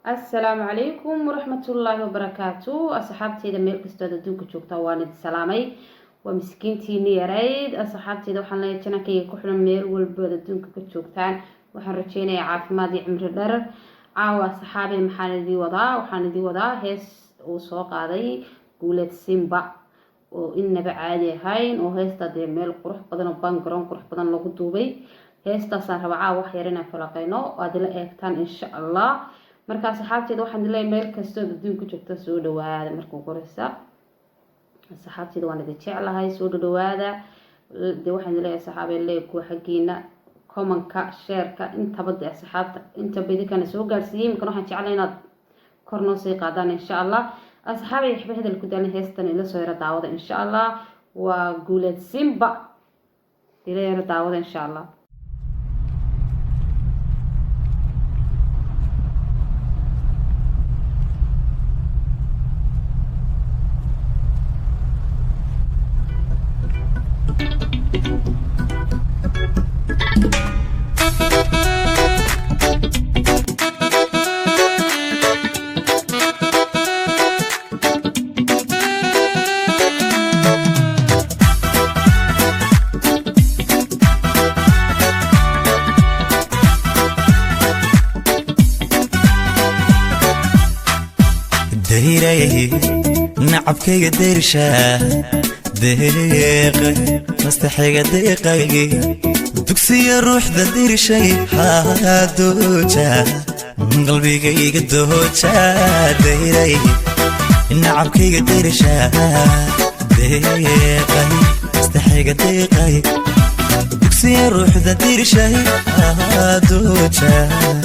Asalaamu calaykum waraxmatullaahi wabarakaatu. Asxaabteyda meel kastoo aad adduunka joogtaa, waan idin salaamay. Waa miskiintiini yarayd. Asxaabteyda, waxaan leeyahay channelkayga ku xiran meel walbo aad adduunka ka joogtaan, waxaan rajeynayaa caafimaad iyo cimri dherer. Caawa, asxaabey, maxaan idii wadaa? Waxaan idii wadaa hees uu soo qaaday Guuleed Simba oo inaba caadi ahayn, oo heesta dee meel qurux badan oo background qurux badan lagu duubay. Heestaasaan raba caawa wax yar inaan falaqeyno oo aad ila eegtaan, insha Allah. Marka asxaabteeda, waxaan leeyahay meel kastoo adduunka joogta, soo dhawaada. Marka ugu horeysa, asxaabteeda, waan idin jeclahay, soo dhawaada. Dee waxaan leeyahay, asxaabey, leeg kuwa xaggiina, commentka, shareka, intaba dee asxaabta intaba idinkana soo gaarsiiyey. Imikana waxaan jeclay inaad kor noo sii qaadaan, insha Allah. Asxaabay, waxba hadal ku daalin, heestan ila soo yaro daawada, insha Allah. Waa Guuleed Simba, ila yaro daawada, insha Allah. Dayray nacabkayga, dayrsha deeqay, mastaxayga deeqay, dugsiya ruuxda dirshay, dooja qalbigayga, dooja. Dayray nacabkayga, dayrsha deeqay, mastaxayga deeqay, dugsiya ruuxda dirshay, dooja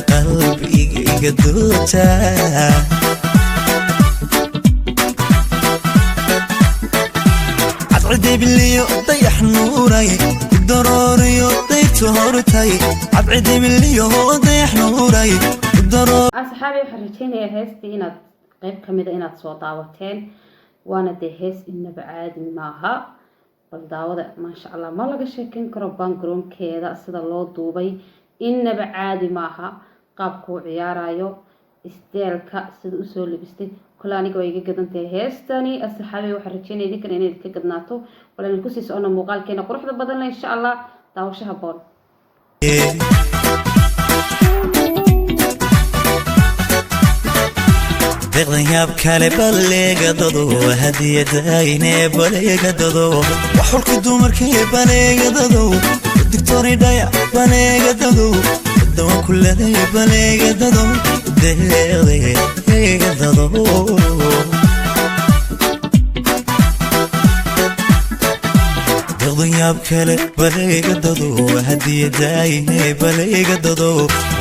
qalbigayga, dooja. Cadcidibiliyo dayax nuuray, darooriyo dayrtu hortay, cadcidibiliyo dayax nuuray. Asxaabi, waxaan rajeynayaa heestii inaad qeyb ka mida inaad soo daawateen. Waana dee hees inaba caadi maaha. Bal daawada, maasha Allah, ma laga sheekeyn karo. Backgroundkeeda sida loo duubay inaba caadi maaha, qaabkuu ciyaarayo, styleka sida usoo labistay. Kole aniga waa iga gadantahay heestani. Asxaabi, waxaan rajeynaya idinkana inayd ka gadnaato. Walaan kusii socona muuqaalkeena quruxda badan leh, insha Allah. Daawasho haboon. Deeqdan yaab kale baleegadado, hadiyadayne baleegadado, waxulka dumarkee baleegadado, digtoridhaya baleegadado, dawan kuleday baleegadado, deeqdeegadado. Deeqdan yaab kale baleegadado, hadiyadayne baleegadado,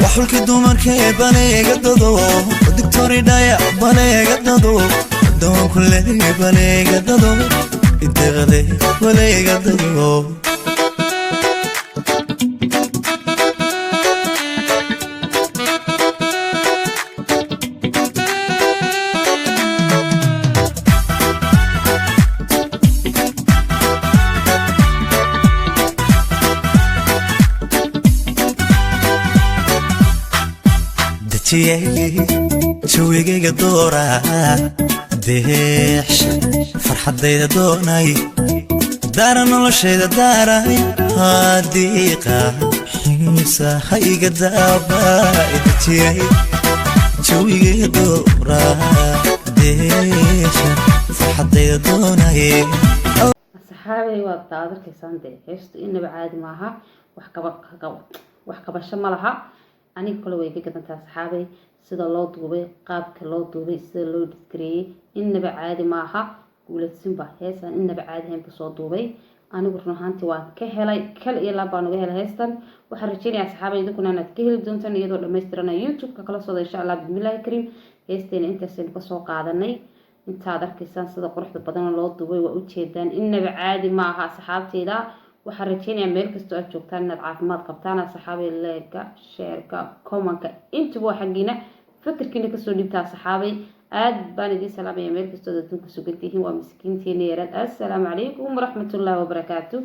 waxulka dumarkee baleegadado, digtoridhaya baleegadado, dawan kuleday baleegadado, deeqde baleegadado. Dejiyey jawigayga, doora deex farxaddayda, doonay daara noloshayda, daaray hadiiqa xiisahayga, daaba dejiyey jawigayga, doora deesha farxaddayda, doonay. Asxaabey, waad daadarkaysaan dee, heestu inaba caadi maaha, wax kaba wax kabasho ma laha. Aniga kale way ka gadantaa, asxaabey. Sida loo duubay, qaabka loo duubay, sida loo dhidgareeyey inaba caadi maaha. Guuleed Simba heesaan inaba caadi ahayn buu soo duubay. Anigu run ahaantii waan ka helay, kal iyo laab baan uga helay heestan. Waxaan rajeynayaa, asxaabey, idinkuna inaad ka heli doontaan iyadoo dhammaystirana YouTube-ka kala socda, insha Allah, bismillahi kariim. Heesteena intaasaynu kasoo qaadanay. Intaad arkaysaan sida quruxda badan loo duubay, waa ujeedaan, inaba caadi maaha. Asxaabteyda, waxaan rajeynayaa meel kastoo aad joogtaan inaad caafimaad qabtaan. Asxaabay, likega, shareka, commentka intuba waa xaggiina, fikirkiina kasoo dhibta. Asxaabay, aad baan idiin salaamaya meel kastoo aad adduunka sugan tihiin. Waa miskiintiina yaraad. Assalaamu calaykum waraxmatullaahi wabarakaatu.